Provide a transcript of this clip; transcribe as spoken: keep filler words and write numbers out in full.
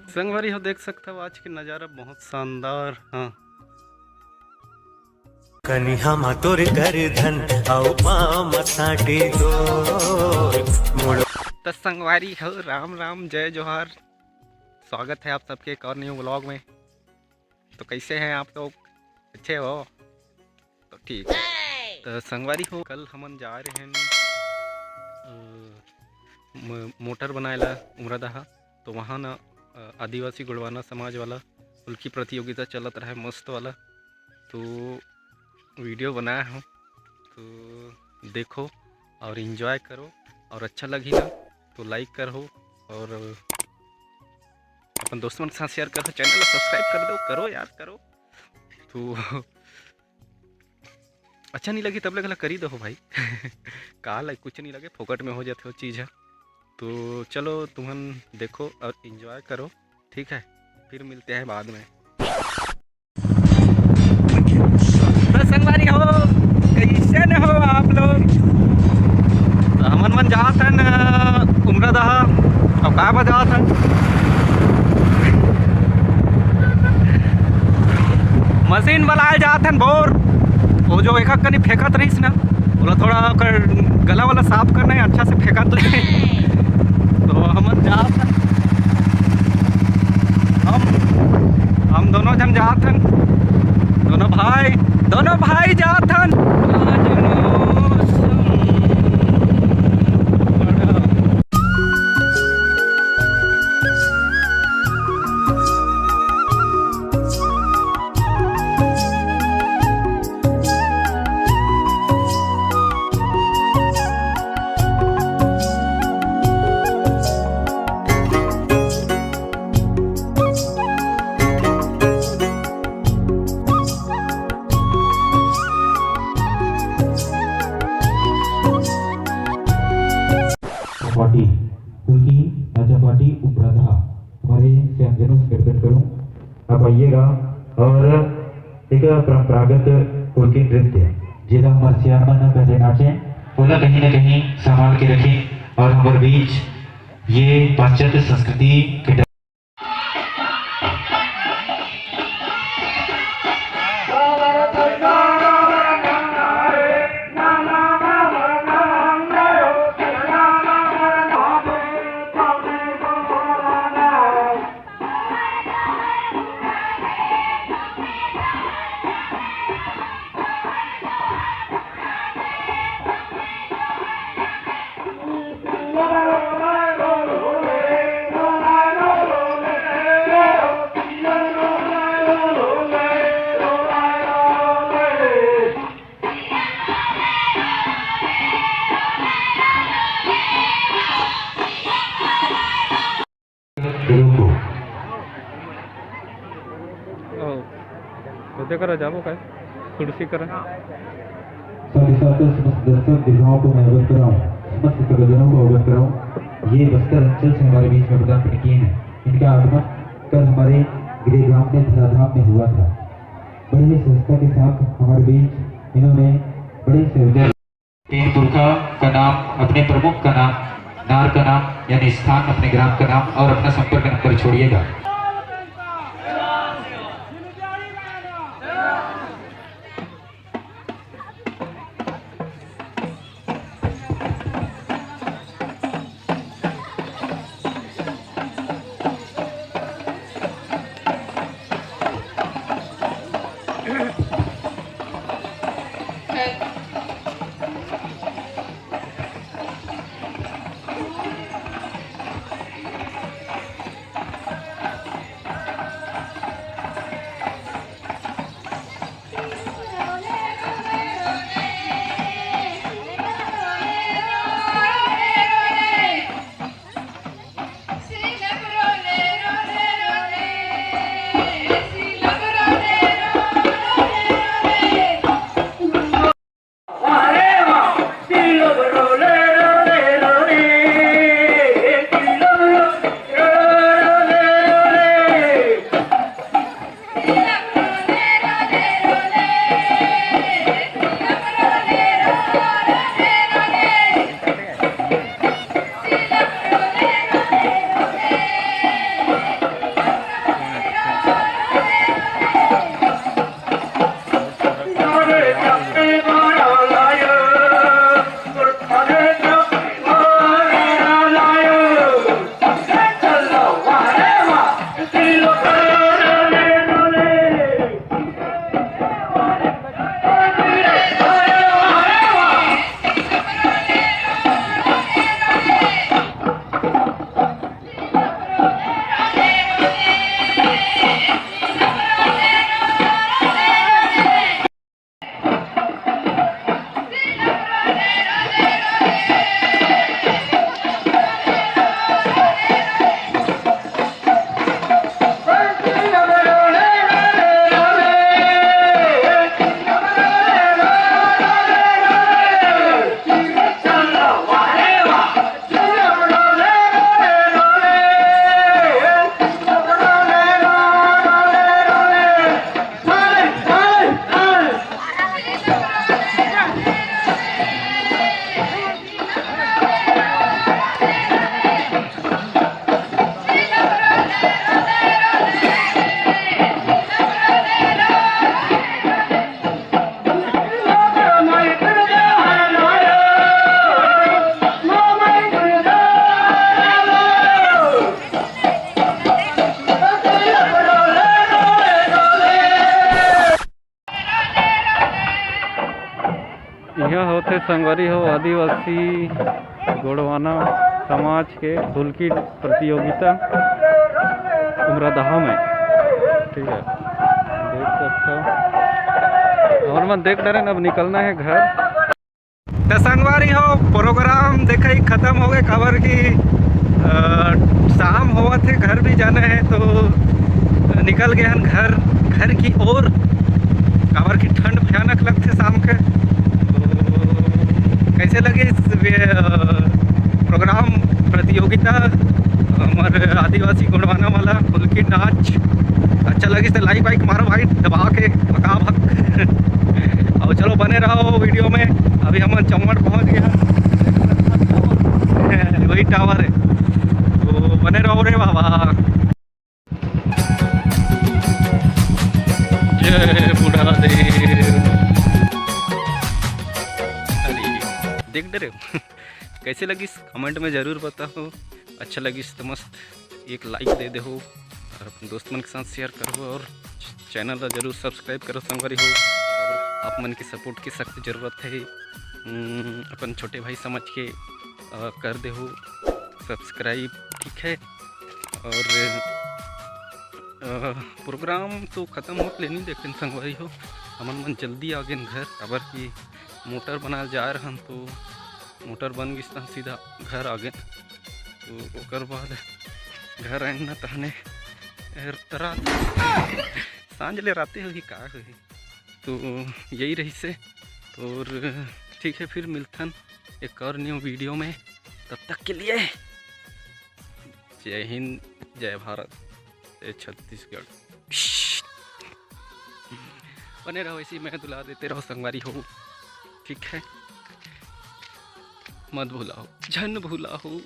संगवारी हो, देख सकथव आज के नजारा बहुत शानदार। हाँ, कनिहा मा तोर कर धन, अउ पाँव मा साटे डोर। त संगवारी हो, राम राम, जय जोहार। स्वागत है आप सबके एक और न्यू व्लॉग में। तो कैसे हैं आप लोग? अच्छे हो? तो ठीक है। तो संगवारी हो, कल हमन जा रहे हैं, अ, म-, मोटर बनाए ला उमरादहा। तो वहाँ ना, अ, आदिवासी गोंडवाना समाज वाला फुल्की प्रतियोगिता चलत रहे, मस्त वाला। तो वीडियो बनाया हूँ, तो देखो और एंजॉय करो, और अच्छा लगी ना तो लाइक करो, और अपन दोस्त मन के साथ शेयर करो, चैनल ला सब्सक्राइब कर दो, करो यार, करो। तो अच्छा नहीं लगी तब ले घला करी दो भाई। का लगे, कुछ नहीं लगे, फोकट में हो जाथे वो चीज़ है। तो चलो तुमन देखो और एंजॉय करो, ठीक है, फिर मिलते हैं बाद में। तो संगवारी हो, कैसे न हो आप लोग? तो हमन मन जात हन, अ, उमरादहा। अब का बजात हन? मशीन बलाए जात हन बोर। वो जो एक कनी फेंकत रहिस ना, बोला थोड़ा ओकर गला वाला साफ करना है, अच्छा से फेंका तो जाए। तो हमन जात हन। हम, हम दोनों झन जात हन, दोनों भाई, दोनों भाई जात हन। चपाटी, फुल्की, चपाटी, उमरादहा, हमारे स्वयंजनों से निवेदन करूं, आप आइएगा और एक परंपरागत फुल्की नृत्य, जेला हमारे सियान मन पहले नाचे, ओला कहीं ना कहीं संभाल के रखें और हमारे बीच ये पाश्चात्य संस्कृति के रुको। ओ, तो देखो रह जाबो काय? कुर्सी करा। साथ ही साथ समस्त दर्शक दीर्घाओं को मैं अवगत कराऊं, समस्त सज्जनों को अवगत कराऊं, ये बस्तर अंचल से हमारे बीच में प्रदान किए हैं। इनका आगमन कल हमारे गृह ग्राम में धराधाम में हुआ था। बड़ी ही सहजता के साथ हमारे बीच इन्होंने बड़ी सहजता तीन पुरखा का नाम, अपने प्रमुख का नाम, नार का नाम, यानी स्थान, अपने ग्राम का नाम और अपना संपर्क नंबर छोड़िएगा। संगवारी हो, आदिवासी गोंडवाना समाज के फुलकी प्रतियोगिता उमरादहा में, ठीक है, देख सकथव। हमर मन देख डरेन, अब निकलना है घर। त संगवारी हो, प्रोग्राम देखई खत्म हो गए, काबर कि, अ, शाम होवत हे, घर भी जाना है, तो निकल गए हन घर, घर की ओर, काबर कि ठंड भयानक लगथे शाम के। तो कैसे लगे इस वे-, अ, प्रोग्राम, प्रतियोगिता, हमर आदिवासी गोंडवाना वाला फुलकी नाच? अच्छा लगिस त लाइक वाइक मारो भाई, दबा के भका भक। और चलो बने रहो वीडियो में। अभी हम चौमट पहुंच गया, वही टावर है, तो बने रहो रे बाबा। जय बुढ़ा देव। अरे, देख डरे हो? कैसे लगिस, कमेंट में जरूर बताओ। अच्छा लगिस तो मस्त एक लाइक दे देहो और अपन दोस्त मन के साथ शेयर करहो और चैनल ला जरूर सब्सक्राइब करो संगवारी हो। आप मन के सपोर्ट के सख्त जरूरत है। हम्म, अपन छोटे भाई समझ के, अ, कर देहो सब्सक्राइब, ठीक है। और, अ, प्रोग्राम तो खत्म होत ले नहीं देखेन संगवारी हो, हमन मन जल्दी आ गेन घर, काबर कि मोटर बनाए जा रहन, तो मोटर बन गिस त सीधा घर आ गेन। तो ओकर बाद घर आएन न, तहने रात, सांझ ले राते होही, का होही। तो यही रहिसे। और ठीक है, फिर मिलथन एक और न्यू वीडियो में। तब तक के लिए जय हिंद, जय भारत, जय छत्तीसगढ़। बने रहो ऐसे ही, मैं दुला देते रहो संगवारी हो, ठीक है, मत भूला हो, झन भूला हो।